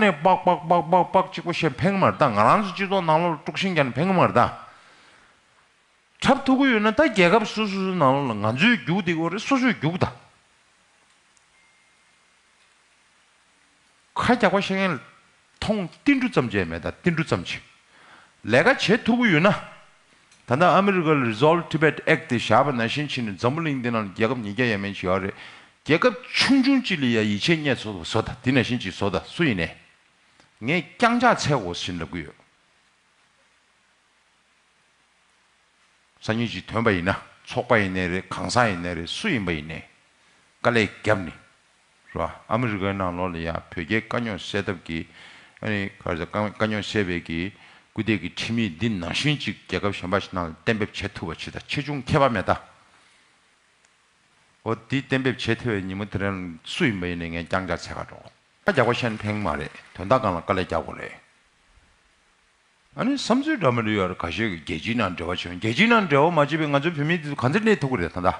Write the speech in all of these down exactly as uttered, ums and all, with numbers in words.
ནས་པག་པག་པག་པག་པག་གཅིག་པོ་བཤད་ཕན་གི་མ་རེད་ད། ང་རང་ཚོ་སྤྱི་ཚོགས་ནང་ལོགས་ལ་དཀྲུག་ཤིང་རྒྱག་ནས་ཕན་གི་མ་རེད་ད། འཁྲབ་ཐུབ་ཀྱི་ཡོད་ན་ད་རྒྱལ་ཁབ་སོ་སོ་སོའི་ནང་ལོགས་ལ་ང་ཚོས་རྒྱུགས་བསྡད་ཀྱི་ཡོད་རེད། སོ་སོས་རྒྱུགས་ད། ཁ་རྒྱག་པ་བཤད་མཁན་ལ་མཐོང་ཏིལ་འབྲུ་ཙམ་ཅིག་མེད་ད། ཏིལ་འབྲུ་ཙམ་ཅིག་ལས་ཀ་བྱེད་ཐུབ་ཀྱི་ཡོད་ན། ད་ལྟ་ཨ་མི་རི་ཀ་ལ་Resolve Tibet Act དེ་བཞག་པ་ནང་བཞིན་བྱས་ནས་འཛམ་བུ་གླིང་འདི་ནང་ལ་རྒྱལ་ཁབ་ཉིས་བརྒྱ་ཡས་མས་ཅིག་ཡོད་རེད། རྒྱལ་ཁབ་ཆུང་ཆུང་ཅིག་ལ་ཡ་ཡིད་ཆེས་རྙེད་ཐུབ་པ་བཟོ་ད། དེ་ནང་བཞིན་ཅིག་བཟོ་ད། སུ་ཡིན་ནའི་ངས་རྐྱང་ཕྱག་འཚལ་དགོས་ཟེར་ལབ་ཀྱི་ཡོད། སང་ཉིན་ཅིག་ཐོན་པ་ཡིན་ན། ཚོགས་པ་ཡིན་ནའི་རེད། གང་ཟག་ཡིན་ནའི་རེད། སུ་ཡིན་པ་ཡིན་ནའི་དཀའ་ལས་བརྒྱབ་ནས། རེད་བ། ཨ་མི་རི་ཀའི་ནང་ལོགས་ལ་ཡ་བོད་རྒྱའི་དཀའ་རྙོག་སེལ་ཐབས་ཀྱི། ཨ་ནི་ག་རེ་ཟེར། དཀའ་དཀའ་རྙོག་སེལ་བའི་གི་སྐུལ་འདེད་ཀྱི་ཁྲིམས་ཡིག་འདི་ནང་བཞིན་ཅིག་རྒྱལ་ཁབ་གཞན་པ་ཞིག་ནང་ལ་གཏན་འབེབས་བྱེད་ཐུབ་པ་བྱེད་ད། ཆེ་ཆུང་ཁྱད་པར་མེད་ད། འོ་འདི་གཏན་འབེབས་བྱེད་ཐུབ་པའི་ཉིན་མོ་དེ་རིང་སུ་ཡིན་པ་ཡིན་ནའི་ངས་རྐྱང་ཕྱག་འཚལ་ག་འགྲོ། ཁ་རྒྱག་པ་བཤད་ན་ཕན་གི་མ་རེད། དོན་དག་སྒང་ལ་དཀའ་ལས་རྒྱག་དགོས་རེད། ཨ་ནི་བསམ་ཚུལ་འདྲ་མི་འདྲ་ཡོད་རེད། ཁ་ཤས་ཀྱིས་རྒྱལ་སྤྱིའི་ནང་འབྲེལ་བ་བྱུང་། རྒྱལ་སྤྱིའི་ནང་འབྲེལ་བ་མ་བྱས་པའི་ང་ཚོའི་བོད་མི་དེ་ཚོ་ག་འདྲ་གནས་ཐུབ་ཀྱི་རེད་ད་ལྟ།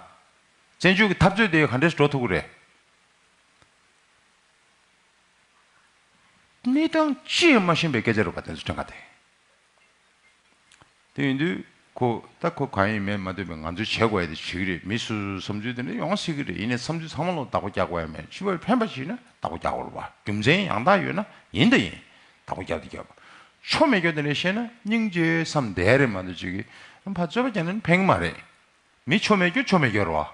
བཙན་བྱོལ་གྱི་འཐབ་རྩོད་དེ་ག་འདྲས་འགྲོ་ཐུབ་ཀྱི་རེད། གནས་སྟངས་ཅི་ཡང་མ་ཤེས་པའི་སྐད་ཆ་རེད་པ། དེ་ཚོ་དྲན་ག་དེ། དེ་ཡིན་དུས་ཁོ་ད་ཁོ་གང་ཡིན་མིན་མ་ལྟོས་པའི་ང་ཚོས་བྱེད་དགོས་ཡ་དེ་བྱེད་ཀྱི་རེད། མི་སོ་སོའི་བསམ་ཚུལ་དེ་འདྲ་ཡོང་སྲིད་ཀྱི་རེད། ཡིན་ནའི་བསམ་ཚུལ་ཚང་མ་ལ་བདག་པོ་རྒྱག་དགོས་ཡ་མེད། སྤྱི་པ་ལ་ཕན་པ་བྱེད་ན་བདག་པོ་རྒྱག་དགོས་རེད་པ། རྒྱུ་མཚན་ཡང་དག་ཡོད་ན་ཡིན་དང་ཡིན། བདག་པོ་རྒྱབ་དང་རྒྱབ། ཆོ་མེད་རྒྱུ་དེ་འདྲ་བཤད་ན་སྙིང་རྗེ་བསམ་བསྡད་རེད་མ་གཏོགས་ཅིག་གིས་ཕར་རྩོད་པ་རྒྱག་ན་ཕན་གི་མ་རེད། མི་ཆོ་མེད་རྒྱུ་ཆོ་མེད་རྒྱུ་རེད་པ།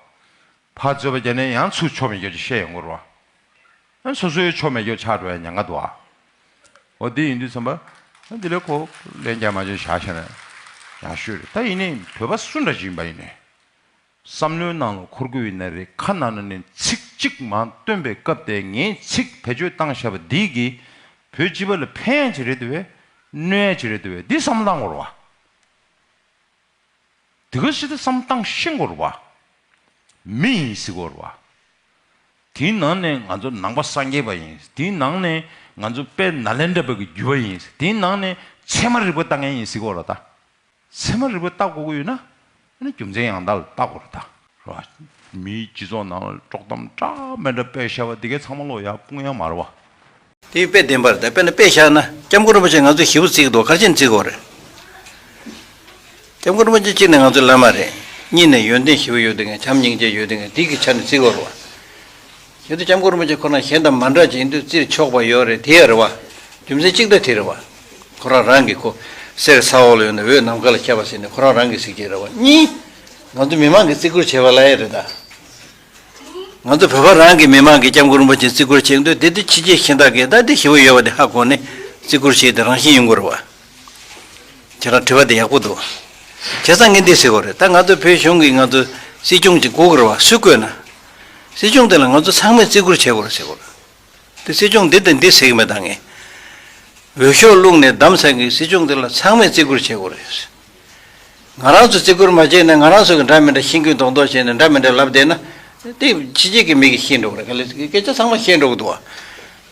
ཕར་རྩོད་པ་རྒྱག་ནས་ཡང་ཚུར་ཆོ་མེད་རྒྱུ་ཅིག་བཤད་ཡོང་གི་རེད་པ། ཨ་སོ་སོའི་ཆོ་མེད་རྒྱུ་ཆགས་འགྲོ་ཡ་ཉེན་ཁ་འདུག་ཨ། འོ་འདི་ཡིན་དུས་ཙམ་པ། ཨ་འདི་ལས་ཁོ་ལན་རྒྱག་མ་བྱུང་བཞག་བཞག་ན་ཡག་ཤོས་རེད། ད་ཡིན་ནའི་བོད་པ་སུ་འདྲ་ཅིག་ཡིན་པ་ཡིན་ནའི། བསམ་བློའི་ནང་ལ་འཁོར་གྱི་ཡོད་ན་རེད། ཁ་ནང་ནས་ཚིག་གཅིག་མར་བཏོན་པའི་སྐབས་དེ། ངས་ཚིག་བེད་སྤྱོད་བཏང་བཞག་པ་འདི་གིས་བོད་སྤྱི་པ་ལ་ཕན་ཡ་ཅིག་རེད་འདུག་པས། གནོད་ཡ་ཅིག་རེད་འདུག་པས། འདི་བསམ་བློ་བཏང་དགོས་རེད་པ། དེ་ག་ཞིག་ཏུ་བསམ་བཏང་ཤེས་དགོས་རེད་པ། མི་ཡིན་ཟེར་དགོས་རེད་པ། དེའི་ནང་ནས་ང་ཚོ་ནང་པ་སངས་རྒྱས་པ་ཡིན། དེའི་ནང་ནས་ང་ཚོ་དཔལ་ནཱ་ལེནྡྲ་པ་གི་བརྒྱུད་པ་ཡིན། དེའི་ནང་ནས་ཚད་མ་རིག་པ་ལྟ་མཁན་ཡིན་ཟེར་དགོས་རེད་ད། ཚད་མ་རིག་པ་ལྟ་དགོས་ཀྱི་ཡོད་ན། ཨ་ནི་རྒྱུ་མཚན་ཡང་དག་ལ་ལྟ་དགོས་རེད་ད། རེད་པ། མིའི་སྤྱི་ཚོགས་ནང་ལ་དཀྲོག་གཏམ་འདྲ་མི་འདྲ་སྤེལ་བཞག་པ་འདི་གའི་ཚང་མ་ལོག་ཡར་སྤུངས་ཡ་མ་རེད་པ། དེ་དཔེ་བདེན་པ་རེད། དཔེར་ན་དཔེ་བཞག་ན་སྐྱབས་མགོན་རིན་པོ་ཆེ་ང་ཚོས་ཞེ་པོ་བརྩི་གི་འདུག་ག་རེ་བྱས་ནས་བརྩི་དགོས་རེད། སྐྱབས་མགོན་རིན་པོ་ཆེ་གཅིག་ནས་ང་ཚོའི་བླ་མ་རེད། གཉིས་ནས་ཡོན་ཏན་ཞེ་པོ་ཡོད་དེ་ངས། བྱམས་སྙིང་རྗེ་ཡོད་དེ་ངས། དེ་གི་ཆ་ནས་བརྩི་དགོས་རེད་པ། ཡོད་དུས་སྐྱབས་མགོན་རིན་པོ་ཆེ་ཁོ་རང་གཞན་དང་མ་འདྲ་ཅིག་ཡིན་དུས་བརྩིར་ཆོག་པ་ཡོད་རེད། དེ་ཡ་རེད་པ། རྒྱུ་མཚན་གཅིག་ད་དེ་རེད་པ། ཁོ་རང་རང་གི་ཁོ་གསེར་ས་འོག་ལ་ཡོད་ན་འོད་ནམ་མཁའ་ལ་ཁྱབ་པ་ཟེར་ནས་ཁོ་རང་རང་གི་གཟིགས་ཅིག་རེད་པ། གཉིས། ང་ཚོ་མི་མང་གིས་བརྩི་བཀུར་བྱེད་པ་ལ་ཡ་རེད་ད། ང་ཚོ་བོད་པ་རང་གི་མི་མང་གིས་སྐྱབས་མགོན་རིན་པོ་ཆེ་བརྩི་བཀུར་བྱེད་འདོད་དེ། དེ་ཕྱི་རྒྱལ་གཞན་དག་གིས་ད་དེ་ཞེ་པོ་ཡོད་པ་དེ་ཧ་གོ་ནས་བརྩི་བཀུར་བྱེད་དེ་རང་བཞིན་ཡོང་གི་རེད་པ། ཁྱེད་རང་དྲི་བ་དེ་ཡག་པོ་འདུག་བྱས་ཙང་ངས་འདི་ཟེར་དགོས་རེད། ད་ང་ཚོ་བོད་གཞུང་གིས་ང་ཚོ་སྲིད་སྐྱོང་ཅིག་དགོས་ཀྱི་རེད་པ། སུ་བསྐོས་ན། སྲིད་སྐྱོང་དེ་ལ་ང་ཚོ་ཚང་མས་བརྩི་བཀུར་བྱེད་དགོས་རེད་ཟེར་དགོས་རེད། དེ་སྲིད་སྐྱོང་འདི་དང་འདི་ཟེར་གྱི་མེད་ད། ངས་འོས་ཤོག་བླུགས་ནས་བདམས་ཚར་མཁན་གྱི་སྲིད་སྐྱོང་དེ་ལ་ཚང་མས་བརྩི་བཀུར་བྱེད་དགོས་རེད། ང་རང་ཚོ་བརྩི་བཀུར་མ་བྱས་ན། ང་རང་ཚོ་གི་འདྲ་མི་འདྲ་ཤེས་ཀྱི་མདོག་མདོག་བྱས་ནས་འདྲ་མི་འདྲ་ལབ་བསྡད་ན། དེ་ཕྱི་རྒྱལ་གྱི་མི་གིས་ཤེས་འགྲོ་གི་རེད། ག་ལེ་སྐད་ཆ་ཚང་མ་ཤེས་འགྲོ་གི་འདུག་བ།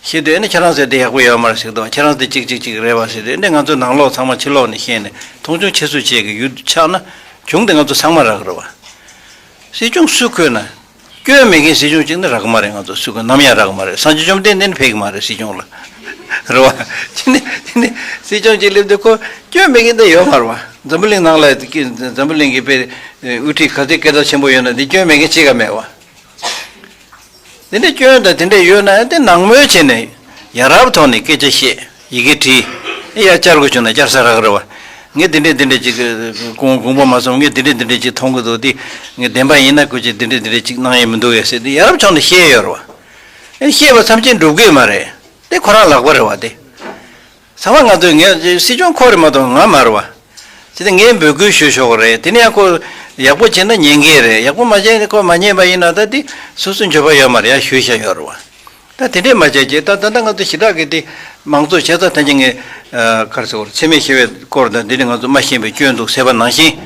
ཤེས་དུས་ཨ་ནི་ཁྱེད་རང་ཟེར་དེ་ཡག་པོ་ཡོད་མ་རེད་ཟེར་གི་འདུག་བ། ཁྱེད་རང་དེ་གཅིག་གཅིག་གཅིག་རེད་པ་ཟེར་དུས། ཨ་ནི་ང་ཚོ་ནང་ལོགས་ཚང་མ་ཕྱི་ལོགས་ནས་ཤེས་ནས་མཐོང་ཆུང་ཆེ་སུ་བྱེད་ཀྱི་ཡུལ་ཆགས་ན། གྱོང་དེ་ང་ཚོ་ཚང་མ་རག་གི་རེད་བ། སྲིད་སྐྱོང་སུ་བསྐོས་ན། སྐྱོན་མེད་མཁན་སྲིད་སྐྱོང་གཅིག་ནི་རག་གི་མ་རེད། ང་ཚོ་སུ་གི་ནམ་ཡང་རག་གི་མ་རེད། སངས་རྒྱས་བཅོམ་ལྡན་འདས་ནི་ཕེབས་ཀྱི་མ་རེད་སྲིད་སྐྱོང་ལ། རེད་བ། དེ་ནི་དེ་ནི་སྲིད་སྐྱོང་གཅིག་སླེབས་དུས་ཁོ་སྐྱོན་མེད་མཁན་དེ་ཡོད་མ་རེད་བ། འཛམ་བུ་གླིང་ནང་ལ་འཛམ་བུ་གླིང་གི་དཔེ་དབུ་ཁྲིད་ག་ཚོད་སྐད་གྲགས་ཆེན་པོ་ཡོད་ན་དེ་སྐྱོན་མེད་མཁན་གཅིག་ཀ་མེད་བ། དེ་འདྲའི་སྐྱོན་དང་དེ་འདྲ་ཡོད་ན་དེ་ནང་མོལ་བྱས་ནས་ཡ་རབས་ཐོག་ནས་སྐད་ཆ་བཤད། ཡི་གེ་བྲིས། ཡར་བཅར་དགོས་བྱུང་ན་བཅར་ས་རག་གི་རེད་བ། ངས་འདི་འདྲས་འདི་འདྲས་ཅིག་དགོངས་དགོངས་པ་མ་ཚོམ། ངས་འདི་འདྲས་འདི་འདྲས་ཅིག་མཐོང་གི་འདུག་དེ་ངས་བདེན་པ་ཡིན་ན་ཁོ་ཅིག་འདི་འདྲས་འདི་འདྲས་ཅིག་གནང་ཡས་མི་འདུག་གས་ཟེར་དེ་ཡ་རབས་ཕྱོགས་ནས་བཤད་ཡོད་རེད་བ། ཨེ་བཤད་པ་ཐམས་ཅད་འགྲུབ་གི་མ་རེད། དེ་ཁོ་རང་ལག་པ་རེད་བ་དེ། ཚང་མ་ང་ཚོས་ངས་སྲིད་སྐྱོང་ཁོ་རེད་མ་གཏོགས་ང་མ་རེད་བ། དེ་ནས་ངས་འབོད་སྐུལ་ཞུ་ཆོག་གི་རེད། དེ་ནས་ཡང་ཁོ་ཡག་པོ་བྱས་ན་ཉན་གི་རེད། ཡག་པོ་མ་བྱས་ན་ཁོ་མ་ཉན་པ་ཡིན་ན་ད་དེ་སོ་སོ་འགྱོད་པ་ཡོད་མ་རེད། ཡང་ཞུས་བཞག་ཡོད་རེད་བ། ད་དེ་འདྲས་མ་བྱས་ཀྱི་ད་ད་ལྟ་ང་ཚོ་ཞེ་དྲག་གི་དེ་མང་གཙོ་བྱས་ཙང་ཐམས་ཅད་ངས་ག་རེ་ཟེར་དགོས་རེད། འཚེ་མེད་ཞི་བའི་སྐོར་དང་འདི་ནས་ང་ཚོ་མ་ཤེས་པའི་སྐྱོན་འདུག་ཟེར་བ་ནང་བཞིན།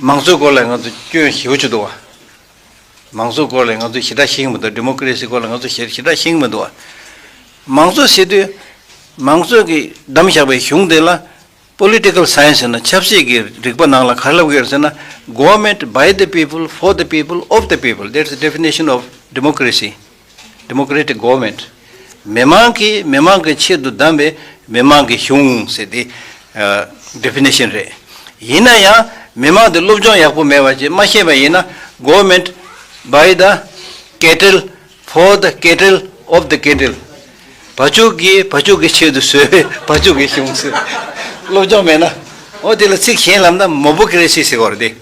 མང་གཙོའི་སྐོར་ལ་ང་ཚོ་སྐྱོན་ཞེ་པོ་ཅིག་འདུག་བ། མང་གཙོའི་སྐོར་ལ་ང་ཚོ་ཞེ་དྲག་ཤེས་ཀྱི་མི་འདུག་ཌི་མོ་ཀི་རེ་སིའི་སྐོར་ལ་ང་ཚོ་ཞེ་ཞེ་དྲག་ཤེས་ཀྱི་མི་འདུག་བ། མང་གཙོ་ཟེར་དུས་མང་གཙོ་གིས་བདམས་བཞག་པའི་གཞུང་དེ་ལ། Political science ཟེར་ན་ཆབ་སྲིད་ཀྱི་རིག་པ་ནང་ལ་ག་རེ་ལབ་ཀྱི་ཡོད་ཟེར་ན། Government by the people, for the people, of the people. That's the definition of democracy. Democratic government. མི་མང་གིས་མི་མང་གི་ཆེད་དུ་བདམས་པའི་མི་མང་གི་གཞུང་ཟེར་ཏེ་ཨ་ཌེ་ཕི་ནེ་ཤན་རེད། ཡིན་ན་ཡང་མི་མང་དེ་སློབ་སྦྱོང་ཡག་པོ་མེད་པ་ཅིག་མ་ཤེས་པ་ཡིན་ན། Government by the cattle, for the cattle, of the cattle. བ་ཕྱུགས་ཀྱི་བ་ཕྱུགས་ཀྱི་ཆེད་དུ་བཟོས་པའི་བ་ཕྱུགས་ཀྱི་གཞུང་ཟེར། སློབ་སྦྱོང་མེད་ན། འོ་དེ་ལ་ཚིག་གཞན་ལབ་ན་མོ་བོ་ཀེ་རེ་སི་ཟེར་གྱི་ཡོད་རེད་དེ།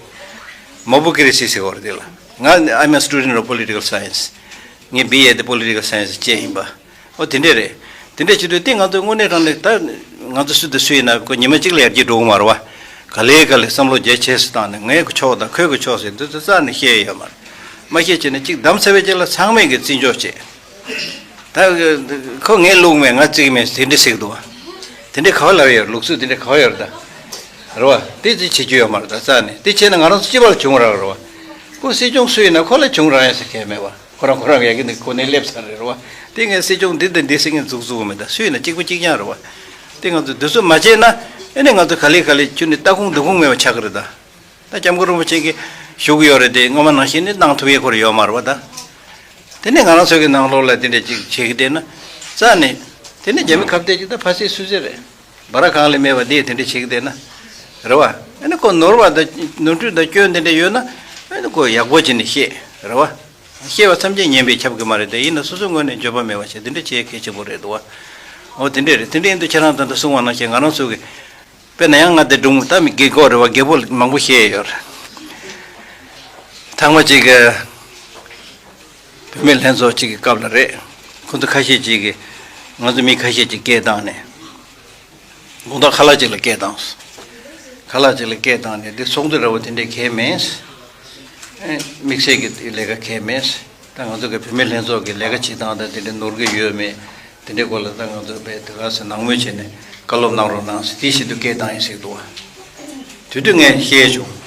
མོ་བོ་ཀེ་རེ་སི་ཟེར་གྱི་ཡོད་རེད་དེ་ལ། ང་I'm a student of political science. ངས་བི་ཨེ་དེ་པོ་ལི་ཊི་ཀལ་སའེན་སི་བྱས་ཡིན་པ། ཨོ་དེ་འདྲས་རེད། དེ་འདྲས་བྱེད་དུས་དེ་ང་ཚོ་དངོས་གནས་དྲང་གནས་ད་ང་ཚོ་སུ་དང་སུ་ཡིན་ན་ཁོ་ཉི་མ་གཅིག་ལ་ཡར་རྒྱས་འགྲོ་གི་མ་རེད་བ། ག་ལེ་ག་ལེ་བསམ་བློ་རྒྱ་ཆེ་སུ་བཏང་ནས་ངའི་གི་ཕྱོགས་དང་ཁོའི་གི་ཕྱོགས་ཟེར་འདི་ཚོ་རྩ་ནས་བཤད་ཡོད་མ་རེད། མ་བཤད་བྱས་ནས་གཅིག་བདམས་ཚར་བའི་རྗེས་ལ་ཚང་མས་གི་བརྩི་འཇོག་བྱས། ད་ཁོ་ངས་བླུགས་མེད་ང་བརྩི་གི་མེད་དེ་འདྲས་ཟེར་གི་འདུག་བ། དེ་འདྲས་ག་བ་ལབ་ཡོད་ལུགས་སྲོལ་དེ་འདྲས་ག་བ་ཡོད་རེད་ད། རེད་བ། དེ་ཅི་བྱེད་རྒྱུ་ཡོད་མ་རེད་ད་རྩ་ནས་དེ་བྱས་ན་ང་རང་ཚོ་སྤྱི་པ་ལ་བྱུང་རག་རེད་བ། ཁོ་སྲིད་སྐྱོང་སུ་ཡིན་ན་ཁོ་ལ་བྱུང་རག་ཡ་ཟེར་མཁན་མེད་བ། ཁོ་རང་ཁོ་རང་ཡ་གི་ནི་གོ་གནས་སླེབས་ཚར་རེད་རོ། དེ་ངས་སྲིད་སྐྱོང་འདི་དང་འདི་ཟེར་མཁན་འཛུགས་བཙུགས་མེད་ད་སུས་ན་གཅིག་པ་གཅིག་རྐྱང་རེད་བ། དེ་ང་ཚོ་འདི་ཚོ་མ་བྱས་ན་ཨེ་ནས་ང་ཚོ་ག་ལེ་ག་ལེ་ཁྱོད་ནི་ལྟ་ཁུངས་འདུ་ཁུངས་མེད་པ་ཆགས་ཀྱི་རེད་ད། ད་སྐྱབས་མགོན་རིན་པོ་ཆེ་གིས་ཞུ་གི་ཡོད་རེད་དེ་སྔོན་མ་ནང་བཞིན་ནི་གནང་ཐུབ་ཡས་ཁོ་ར་ཡོད་མ་རེད་བ་ད། དེ་ནས་ང་རང་ཚོ་གི་ནང་ལོགས་ལ་དེ་འདྲ་ཅིག་བྱེད་ཀྱི་བསྡད་ན་རྩ་ནས་དེ་ནས་རྒྱ་མི་ཁ་གཏད་ཅིག་ད་ཕ་སི་སུ་ཟེར་རེད། སྦ་ར་གང་ལས་མེད་པ་དེ་དེ་འདྲ་བྱེད་ཀྱི་བསྡད་ན། རེད་བ། ཨ་ནི་ཁོ་ནོར་བ་དང་ནོར་འཁྲུལ་དང་སྐྱོན་དེ་འདྲ་ཡོད་ན་ཨ་ནི་ཁོ་ཡག་པོ་བྱས་ནས་བཤད་རེད་བ། བཤད་པ་ཐམས་ཅད་ཉན་པས་ཁྱབ་ཀྱི་མ་རེད་དེ་ཡིན་ན་སོ་སོའི་ངོས་ནས་འགྱོད་པ་མེད་པ་བྱས་དེ་འདྲ་བྱེད་གལ་ཆེན་པོ་རེད་འདུག་བ། འོ་དེ་འདྲས་རེད་དེ་འདྲ་ཡིན་དུས་ཁྱེད་རང་ད་ལྟ་གསུངས་པ་ནང་བཞིན་ང་རང་ཚོ་གི་དཔེར་ན་ཡང་ང་དེ་སྒྲུང་ད་མི་རྒད་གོག་རེད་བ་རྒད་པོ་མང་པོ་བཤད་ཡོད་རེད། ཐེངས་མ་གཅིག་གི་བུད་མེད་ལྷན་ཚོགས་གཅིག་གི་སྐབས་ལ་རེད། ཁོ་ཚོ་ཁ་ཤས་ཅིག་གིས་ང་ཚོ་མི་ཁ་ཤས་ཅིག་སྐད་བཏང་ནས། དགོང་དག་ཁ་ལག་ཅིག་ལ་སྐད་བཏང་། ཁ་ལག་ཅིག་ལ་སྐད་བཏང་ནས་འདི་ཚོགས་འདུ་འདྲ་བོ་དེ་འདྲས་གལ་མེད། ཨེ་དམིགས་བསལ་གྱི་ལས་ཀ་གལ་མེད། ད་ང་ཚོ་གི་བུད་མེད་ལྷན་ཚོགས་ཀྱི་ལས་ཀ་བྱེད་སྟངས་དང་དེ་འདྲས་ནོར་གྱི་ཡོད་མེད། དེ་འདྲའི་སྐོར་ལ་ད་ང་ཚོ་དཔེ་དེ་ག་ཚོད་ནང་མོལ་བྱས་ནས་བཀའ་སློབ་གནང་རོགས་གནང་ཟེར་དེ་བཞིན་དུ་སྐད་བཏང་ཡིན་ཟེར་འདུག་བ། དེ་དུས་ངས་བཤད་བྱུང་།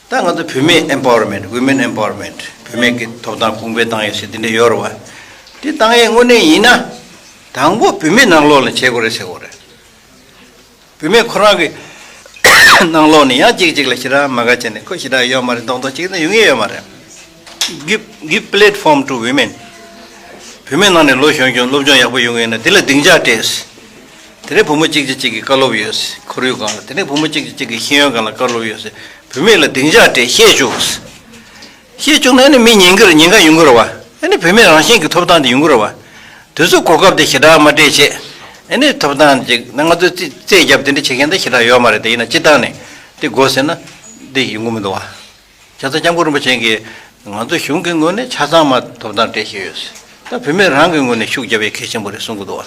ད་ང་ཚོ་བུད་མེད་empowerment, women empowerment, བུད་མེད་ཀྱི་ཐོབ་ཐང་གོང་འཕེལ་བཏང་ཡས་ཟེར་དེ་འདྲ་ཡོད་རེད་བ། དེ་བཏང་ཡས་དངོས་གནས་ཡིན་ན། དང་པོ་བུད་མེད་ནང་ལོགས་ལ་བྱེད་དགོས་རེད་ཟེར་དགོས་རེད། བུད་མེད་ཁོ་རང་གི་ནང་ལོགས་ནས་ཡང་གཅིག་གཅིག་ལ་ཞེ་དྲག་མ་དགའ་བྱས་ནས་ཁོ་ཞེ་དྲག་ཡོད་མ་རེད་མདོག་མདོག་ཅིག་ན་ཡོང་ངེས་ཡོད་མ་རེད། Give, give platform to women. བུད་མེད་ནང་ནས་ལོ་གཞོན་གཞོན་སློབ་སྦྱོང་ཡག་པོ་ཡོང་གི་ཡོད་ན་དེ་ལ་སྡིངས་ཆ་སྤྲད། དེ་ནས་བུ་མོ་གཅིག་གཅིག་གཅིག་གི་བཀའ་སློབ་ཡོད། ཁོར་ཡུག་སྒང་ལ་དེ་ནས་བུ་མོ་གཅིག་གཅིག་གཅིག་གི་ཤེས་ཡོན་སྒང་ལ་བཀའ་སློབ་ཡོད། བུད་མེད་ལ་སྡིངས་ཆ་སྤྲད་བཤད་བཅུག་བཤད་བཅུག་ན་ནི་མི་ཉན་གི་རེད། ཉན་ག་ཡོང་གི་རེད་བ། ཨ་ནི་བུད་མེད་རང་བཞིན་གྱི་ཐོབ་ཐང་དེ་ཡོང་གི་རེད་བ། དེ་ཚོ་གོ་སྐབས་དེ་ཞེ་དྲག་མ་སྤྲད་བྱས། ཨ་ནི་ཐོབ་ཐང་ཅིག་ན་ང་ཚོས་རྩིས་རྩིས་རྒྱབ་དེ་འདྲ་བྱེད་མཁན་དེ་ཞེ་དྲག་ཡོད་མ་རེད་དེ་ཡིན་ན་སྤྱིར་བཏང་ནས་དེ་དགོས་ཟེར་ན་དེ་ཡོང་གི་མི་འདུག་བ། བྱས་ཙང་སྐྱབས་མགོན་རིན་པོ་ཆེ་གིས་ང་ཚོ་གཞུང་གི་ངོས་ནས་ཆ་ཚང་མ་ཐོབ་ཐང་སྤྲད་བཞིན་ཡོད། ད་བུད་མེད་རང་གི་ངོས་ནས་ཤུགས་རྒྱབ་ཡས་གལ་ཆེན་པོ་རེད་གསུང་གི་འདུག་བ།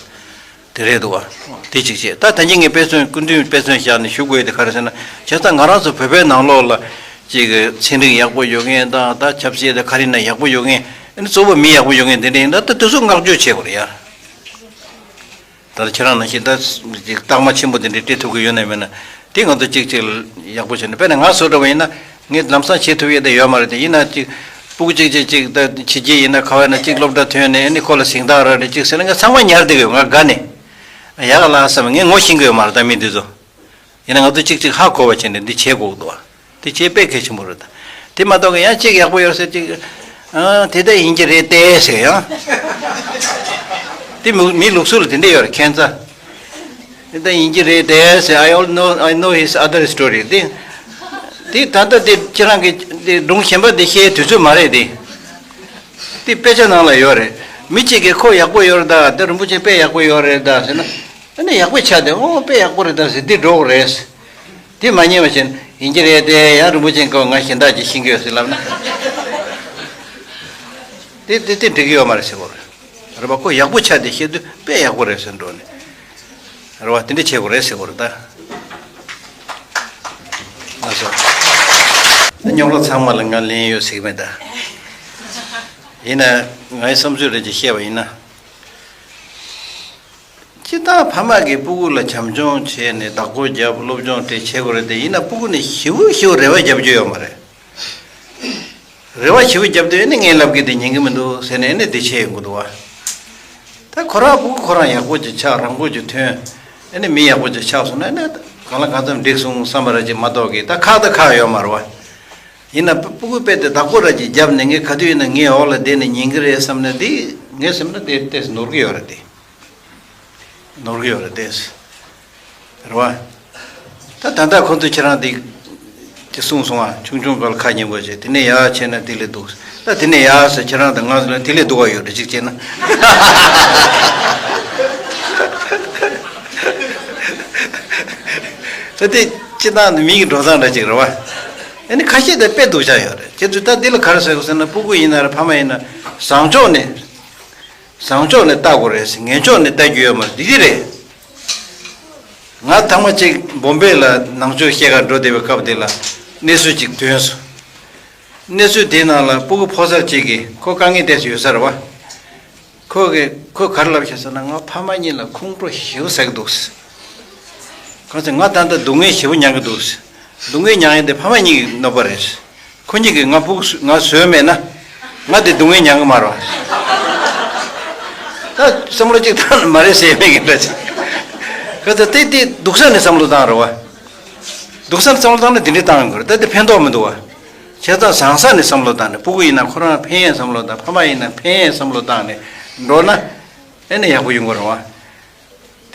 དེ་རེད་འདུག་བ། དེ་གཅིག་བྱས་ད་ད་གིན་ངས་དཔེ་མཚོན་སྐུ་མདུན་དཔེ་མཚོན་བཞག་ནས་ཞུ་དགོས་ཡས་དེ་ག་རེ་ཟེར་ན་བྱས་ཙང་ང་རང་ཚོ་བོད་པའི་ནང་ལོགས་ལ་ཅིག་ཚན་རིག་ཡག་པོ་ཡོད་མཁན་དང་ད་ཆབ་སྲིད་དང་ག་རེ་ན་ཡག་པོ་ཡོད་མཁན་ཨ་ནི་གཙོ་བོ་མི་ཡག་པོ་ཡོད་མཁན་དེ་འདྲ་ཡིན་ན་ད་དེ་ཚོ་བསྔགས་བརྗོད་བྱེད་དགོས་རེད་ཡ། ད་ལྟ་ཁྱེད་རང་ནང་བཞིན་ད་ཅིག་རྟགས་མ་ཆེན་པོ་དེ་འདྲའི་སྤྲད་ཐུབ་ཀྱི་ཡོད་ན་མེད་ན་དེ་ང་ཚོ་གཅིག་གཅིག་ལ་ཡག་པོ་བྱས་ནས་དཔེར་ན་ང་བཟོ་འདྲ་བ་ཡིན་ན་ངས་ལམ་སང་བྱེད་ཐུབ་ཡས་དེ་ཡོད་མ་རེད་དེ་ཡིན་ན་ཅིག་སྤུ་གུ་གཅིག་གཅིག་གཅིག་ད་བྱེད་ཀྱི་ཡིན་ན་ག་བ་ཡིན་ན་གཅིག་སློབ་གྲྭ་ཐོན་ནས་ཨ་ནི་ཁོ་ལ་གཟེངས་རྟགས་རག་རེད་ཅིག་ཟེར་ན་ངས་ཚང་མ་ཉར་བསྡད་ཀྱི་ཡོད་ང་དགའ་ནས་ཡག་ལ་བསམ་ངས་ངོ་ཤེས་ཀྱི་ཡོད་མ་རེད་ད་མི་འདི་ཚོ། ཡིན་ན་ང་ཚོ་གཅིག་གཅིག་ཧ་གོ་བ་བྱས་ནས་འདི་བྱེད་དགོས་འདུག་བ། དེ་བྱེད་དཔེ་གལ་ཆེན་པོ་རེད་ད། དེ་མ་གཏོགས་ཀྱི་ཡང་གཅིག་ཡག་པོ་ཡོད་ཟེར་གཅིག་ཨ་དེ་ལྟ་ཡིན་གྱི་རེད་དེ་ཟེར་ཡང་། དེ་མི་མི་ལུགས་སྲོལ་ལ་དེ་འདྲ་ཡོད་རེད་ཁྱད་མཚར། དེ་ལྟ་ཡིན་གྱི་རེད་དེ་ཟེར། I all know, I know his other story. དེ་དེ་ད་ལྟ་དེ་ཁྱེད་རང་གི་དེ་སྒྲུང་གཞན་པ་དེ་བཤད་དུས་ཚོད་མ་རེད་དེ། དེ་དཔེ་ཆ་ནང་ལ་ཡོད་རེད། མི་གཅིག་གིས་ཁོ་ཡག་པོ་ཡོད་རེད་ད་དེ་རིན་པོ་ཆེ་དཔེ་ཡག་པོ་ཡོད་རེད་ད་ཟེར་ན། ཨ་ནི་ཡག་པོ་ཆགས་ཏེ་ཨོ་དཔེ་ཡག་པོ་རེད་ད་ཟེར་འདི་འགྲོ་དགོས་རེད། དེ་མ་ཉན་པ་བྱས་ན་ཡིན་གྱི་རེད་དེ་ཡང་རིན་པོ་ཆེ་ཁོ་ང་གཞན་དག་ཅིག་ཤེས་ཀྱི་ཡོད་ཟེར་ལབ་ན། དེ་དེ་དེ་འགྲིག་གི་ཡོད་མ་རེད་ཟེར་དགོས་རེད། རེད་པ་ཁོ་ཡག་པོ་ཆགས་ཏེ་བཤད་དུས་དཔེ་ཡག་པོ་རེད་ཟེར་འགྲོ་ནས། རེད་པ་དེ་འདྲ་བྱེད་དགོས་རེད་ཟེར་དགོས་རེད་ད། ལགས་སོ། ད་རྙོག་གླ་ཚང་མ་ལ་ང་ལན་ཡོད་ཟེར་གྱི་མེད་ད། ཡིན་ན་ངའི་བསམ་ཚུལ་རེ་ཅིག་བཤད་པ་ཡིན་ན། སྤྱིར་བཏང་ཕ་མ་གིས་སྤུ་གུ་ལ་བྱམས་སྐྱོང་བྱས་ནས་བདག་པོ་རྒྱབ་སློབ་སྦྱོང་སྤྲད་བྱེད་དགོས་རེད་དེ་ཡིན་ན་སྤུ་གུ་ནི་ཞེ་པོ་ཞེ་པོ་རེ་བ་རྒྱབ་རྒྱུ་ཡོད་མ་རེད། རེ་བ་ཞེ་པོ་རྒྱབ་དུས་ཨེ་ནི་ངའི་ལབ་གི་དེ་ཉན་གི་མི་འདུག་ཟེར་ནས་ཨེ་ནི་དེ་བྱས་ཡོང་གི་འདུག་བ། ད་ཁོ་རང་སྤུ་གུ་ཁོ་རང་ཡག་པོ་ཅིག་ཆགས་རང་པོ་ཅིག་ཐོན་ཨེ་ནི་མི་ཡག་པོ་ཅིག་ཆགས་སོང་ན་ཨེ་ནི་གང་ལ་གང་འཚམ་འགྲིག་སོང་བསམ་པ་ར་ཅིག་མ་གཏོགས་གི་ད་ཁག་ད་ཁག་ཡོད་མ་རེད་བ། ཡིན་ན་སྤུ་གུ་དཔེ་དེ་བདག་པོ་ར་ཅིག་བརྒྱབ་ནས་ངས་ག་དུས་ཡིན་ན་ངའི་འོག་ལ་བསྡད་ནས་ཉན་གི་རེད་བསམ་ན་དེ་ངས་སེམས་ན་དེ་ཏོག་ཙམ་ནོར་གི་ཡོད་རེད་དེ། ནོར་གི་ཡོད་རེད་དེ། རེད་བ། ད་ད་ལྟ་ཁོ་ཚོས་ཁྱེད་རང་དེ་དེ་གསུངས་སོང་ཨ། ཆུང་ཆུང་སྐབས་ལ་ཁ་ཉན་དགོས་ཅེས། དེ་ནས་ཡག་བྱས་ན་དེ་ལས་སྡུག་ད་དེ་ནས་ཡག་ཟེར། ཁྱེད་རང་དང་ང་ཚོ་ལ་དེ་ལས་སྡུག་བ་ཡོད་རེད་ཅིག་བྱས་ན། ད་དེ་སྤྱི་བཏང་དུ་མི་གི་འགྲོ་སྟངས་འདྲ་ཅིག་རེད་བ། ཨ་ནི་ཁ་ཤས་དེ་དཔེ་སྡུག་ཅག་ཡོད་རེད། ཁྱེད་ཚོས་ད་འདི་ལ་ག་རེ་ཟེར་དགོས་ཟེར་ན། སྤུ་གུ་ཡིན་ན་རེད། ཕ་མ་ཡིན་ན་བཟང་ཕྱོགས་ནས། བཟང་ཕྱོགས་ནས་ལྟ་དགོས་རེད་ཟེར། ངན་ཕྱོགས་ནས་ལྟ་རྒྱུ་ཡོད་མ་རེད། འདི་འདི་རེད། ང་ཐེངས་མ་གཅིག་བོམ་བེ་ལ་ནང་ཆོས་བཤད་གར་འགྲོ་བསྡད་པའི་སྐབས་དེ་ལ་གནས་ཚུལ་གཅིག་ཐོན་སོང་། གནས་ཚུལ་དེའི་ནང་ལ་སྤུ་གུ་ཕོ་གསར་གཅིག་གིས། ཁོ་དཀའ་ངལ་ཏོག་ཙམ་ཡོད་ས་རེད་བ། ཁོ་གིས་ཁོས་ག་རེ་ལབ་ཤག་ཟེར་ན། ང་ཕ་མ་གཉིས་ལ་ཁོང་ཁྲོ་ཞེ་པོ་ཟ་གི་འདུག་ཟེར། གང་ཟེར་ང་ད་ལྟ་སྡུག་བསྔལ་ཞེ་པོ་མྱང་གི་འདུག་ཟེར། སྡུག་བསྔལ་མྱང་ཡས་དེ་ཕ་མ་གཉིས་ཀྱི་གནོད་པ་རེད་ཟེར། ཁོ་གཉིས་ཀྱིས་ང་སྤུ་གུ་ང་བཟོས་མེད་ན་ང་དེ་སྡུག་བསྔལ་མྱང་གི་མ་རེད། ད་བསམ་བློ་གཅིག་བཏང་ན་མ་རེད་ཟེར་མེད་ཀྱི་འདྲ་ཅིག་ག་ཚོད་དེ་དེ་སྡུག་ས་ནས་བསམ་བློ་བཏང་རེད་བ། སྡུག་ས་ནས་བསམ་བློ་བཏང་ན་དེ་འདྲས་བཏང་དགོས་རེད། ད་དེ་ཕན་ཐོགས་མི་འདུག་བ། བྱས་ཙང་བཟང་ས་ནས་བསམ་བློ་བཏང་ནས། སྤུ་གུ་ཡིན་ན་ཁོ་རང་ཕན་ཡས་བསམ་བློ་བཏང་། ཕ་མ་ཡིན་ན་ཕན་ཡས་བསམ་བློ་བཏང་ནས་འགྲོ་ན་ཨེ་ནས་ཡག་པོ་ཡོང་གི་རེད་བ།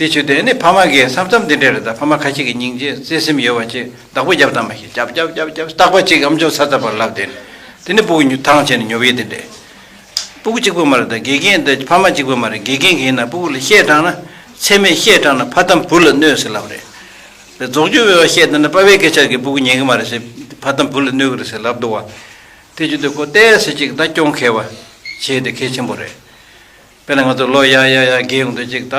དེ་བྱས་དུས་ཨེ་ནས་ཕ་མ་གིས་མཚམས་མཚམས་དེ་འདྲས་རེད། ད་ཕ་མ་ཁ་ཤས་ཀྱིས་སྙིང་རྗེ་བརྩེ་སེམས་ཡོད་པ་ཅིག་བདག་པོ་རྒྱབ་བཏང་མ་ཤེས། རྒྱབ་རྒྱབ་རྒྱབ་རྒྱབ་རྟག་པ་ཅིག་ཨམ་ཅོག་ཚ་ཚ་བར་ལབ་དེ། དེ་ནས་སྤུ་གུ་ཉུ་ཐང་བྱས་ནས་ཉོབ་ཡས་དེ་འདྲས། སྤུ་གུ་གཅིག་པོ་མ་རེད། ད་དགེ་རྒན་དེ་ཕ་མ་གཅིག་པོ་མ་རེད། དགེ་རྒན་གྱིས་ཡིན་ན་སྤུ་གུ་ལ་བཤད་དྲགས་ན། ཚད་མེད་བཤད་དྲགས་ན་ཕ་དམ་བུ་ལ་གནོད་ཟེར་ལབ་རེད། རྫོགས་བརྒྱུད་པའི་བཤད་དེ་ན་དཔའ་བའི་སྐད་ཆ་གིས་སྤུ་གུ་ཉན་གི་མ་རེད་ཟེར། ཕ་དམ་བུ་ལ་གནོད་གི་རེད་ཟེར་ལབ་འདུག་བ། དེ་བྱེད་དུས་ཁོ་ཏོག་ཙམ་ཅིག་ད་སྐྱོན་མཁས་པ་བྱས་དེ་གལ་ཆེན་པོ་རེད། དཔེར་ན་ང་ཚོ་ལོ་ཡར་ཡར་ཡར་རྒས་ཡོང་དུས་ཅིག་ད་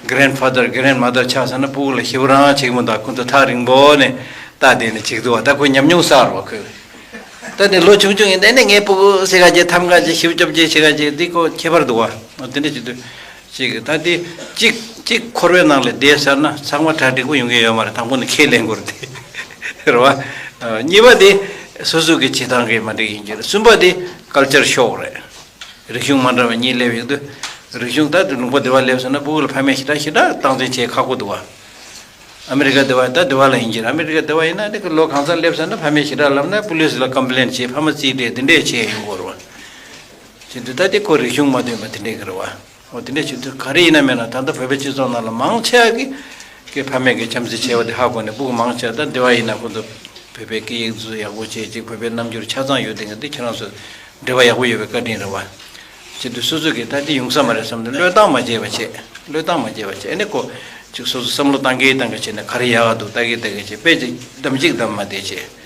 གྷ་རེན་ཕ་དར་གྷ་རེན་མ་དར་ཆགས་ཟེར་ན། སྤུ་གུ་ལ་ཞེ་པོ་རང་བྱེད་ཀྱི་མི་འདུག་ཁོ་ཚོ་ཐག་རིང་པོ་ནས་ལྟ་བསྡད་ནས་བྱེད་ཀྱི་འདུག་བ། ད་ཁོས་ཉམས་མྱོང་བསགས་རེད་བ་ཁོས། ད་དེ་ལོ་ཆུང་ཆུང་ཡིན་དེ་ནས་ངའི་སྤུ་གུ་ཟེར་ག་ཅིག་ཐམ་ག་ཅིག་ཞིབ་ཅོབ་ཅིག་བྱེད་ག་ཅིག་འདི་ཁོ་ཁྱད་པར་འདུག་བ། འོ་དེ་འདྲ་བྱེད་དུས་ཅིག་ད་དེ་གཅིག་གཅིག་འཁོར་བའི་ནང་ལ་བསྡད་ཚར་ན་ཚང་མ་གྲ་འགྲིག་པོ་ཡོང་གི་ཡོད་མ་རེད། དང་པོ་ནས་ཁས་ལེན་དགོས་རེད་དེ། རེད་བ། གཉིས་པ་དེ་སོ་སོ་གི་བྱེད་སྟངས་ཀྱི་མ་འགྲིག་ཡིན་གྱི་རེད། གསུམ་པ་དེ་ཀལ་ཅར་ཤོག་རེད། རིག་གཞུང་མ་འདྲ་བ་གཉིས་སླེབས་ཡོང་དུས། རིག་གཞུང་ད་དུང་ལུང་པ་དེ་བ་སླེབས་སོང་ན་སྤུ་གུ་ལ་ཕ་མས་ཞེ་དྲག་ཞེ་དྲག་སྟངས་འཛིན་བྱེད་ཁག་པོ་འདུག་བ། ཨ་མི་རི་ཀ་དེ་བ་ད་དེ་བ་ལ་ཡིན་གྱི་རེད། ཨ་མི་རི་ཀ་དེ་བ་ཡིན་ན་དེ་གི་ལོ་གང་ཙམ་སླེབས་སོང་ན་ཕ་མས་ཞེ་དྲག་ལབ་ན་པུ་ལི་སི་ལ་ཀམ་པི་ལེན་བྱེད། ཕ་མ་རྩིས་སྤྲད། དེ་འདྲས་བྱས་ཡོང་གི་རེད་བ། བྱེད་དུས་ད་དེ་ཁོ་རིག་གཞུང་མ་ལྡན་པ་དེ་འདྲས་གི་རེད་བ། འོ་དེ་འདྲས་བྱེད་དུས་ག་རེ་ཡིན་ན་མེད་ན་ད་ལྟ་བོད་པའི་སྤྱི་ཚོགས་ནང་ལ་མང་ཆེ་བ་གི་གི་ཕ་མས་གི་བྱམས་བརྩེ་ཆེ་བ་དེ་ཧ་གོ་ནས་སྤུ་གུ་མང་ཆེ་བ་ད་དེ་བ་ཡིན་ན་ཁོ་ཚོ་བོད་པའི་སྐད་ཡིག་འཛུལ་ཡག་པོ་བྱེད་ཅིག་བོད་པའི་རྣམ་འགྱུར་ཆ་ཚང་ཡོད་དེ་གི་འདི་ཁྱེད་རང་ཚོ་འབྲེལ་བ་ཡག་པོ་ཡོད་པའི་བཀའ་དྲིན་རེད་བ། བྱེད་དུས་སོ་སོ་གིས་ད་འདི་ཡོང་ས་མ་རེད་བསམ་ནས་བློས་བཏང་མ་བྱས་པ་བྱས། བློས་བཏང་མ་བྱས་པ་བྱས། ཨ་ནི་ཁོ་ཅིག་སོ་སོ་བསམ་བློ་བཏང་གི་བཏང་གི་བྱས་ནས་ག་རེ་ཡག་ག་འདུག་ལྟ་གི་ལྟ་གི་བྱས། དཔེ་ཅིག་གདམ་གཅིག་གདམ་མ་བསྡད་བྱས།